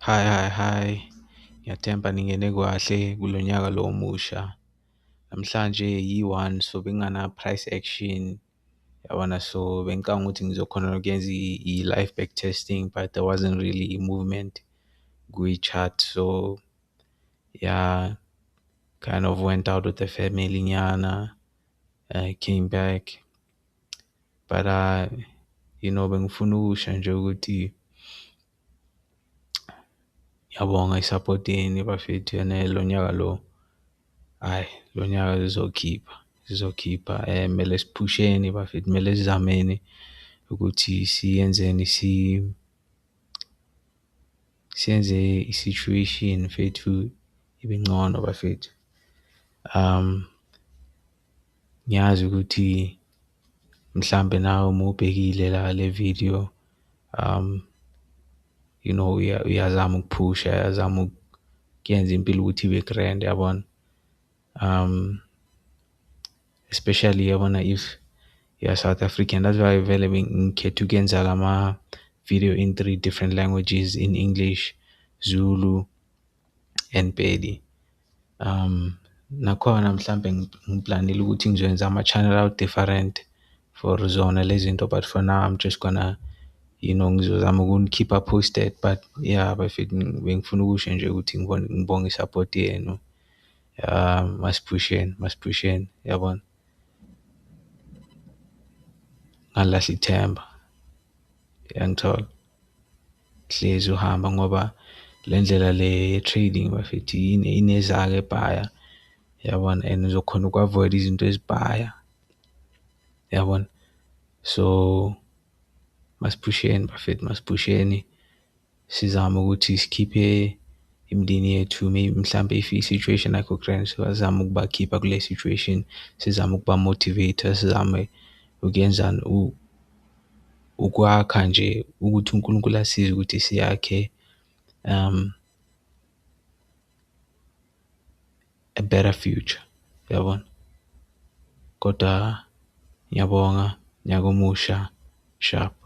Hi, hi, hi. Ngiyathemba ningene kahle kulo nyaka lo omusha. Namhlanje yi-one, so bekungana price action, yabona? So, bengicabanga ukuthi ngizokhona ukuyenza i-live back testing but there wasn't really i-movement kwi-chart. So, yeah, kind of went out with the family nyana, came back. But bengifuna ukusho nje ukuthi ngiyabonga i-support yenu bafethu ene lo nyaka lo, hhayi lo nyaka sizokhipha, sizokhipha mele siphusheni bafethu, kumele sizameni ukuthi siyenzeni siyenze i-situation mfethu ibe ncono bafethu. Ngiyazi ukuthi mhlambe nawe uma ubhekile la le vidiyo you know, uyazama ukuphusha, uyazama ukuyenza impilo ukuthi ibe grand, yabona? Especially yabona if you are South African, that's why vele ngikhethe ukuyenza lama-video in three different languages, in English, Zulu and Pedi. Nakhona mhlampe ngiplanile ukuthi ngizoyenza ama-channel awu-different for zona le zinto, but for now I'm just gonna, you know, ngizozama ukunikhipha posted but yeah, bafethu bengifuna ukusho nje ukuthi ngibonge i-support yenu. Masiphusheni, masiphusheni, yabona? Ngalilahli ithemba, uyangithola? Hlezi uhamba ngoba le ndlela le ye-trading bafethu inezaka ebhaya, yabona? And uzokhona uku-avoid-a izinto ezibhaya, yabona? So, masiphusheni bafethu, masiphusheni sizame ukuthi sikhiphe imindeni yethu mhlampe if i-situation ayikho grand, sibazame ukubakhipha kule situation, sizame ukuba-motivate-a, sizame ukuyenzani, ukwakha nje ukuthi uNkulunkulu asisize ukuthi siyakhe a better future, uyabona? Kodwa ngiyabonga, nyaka omusha, sharp.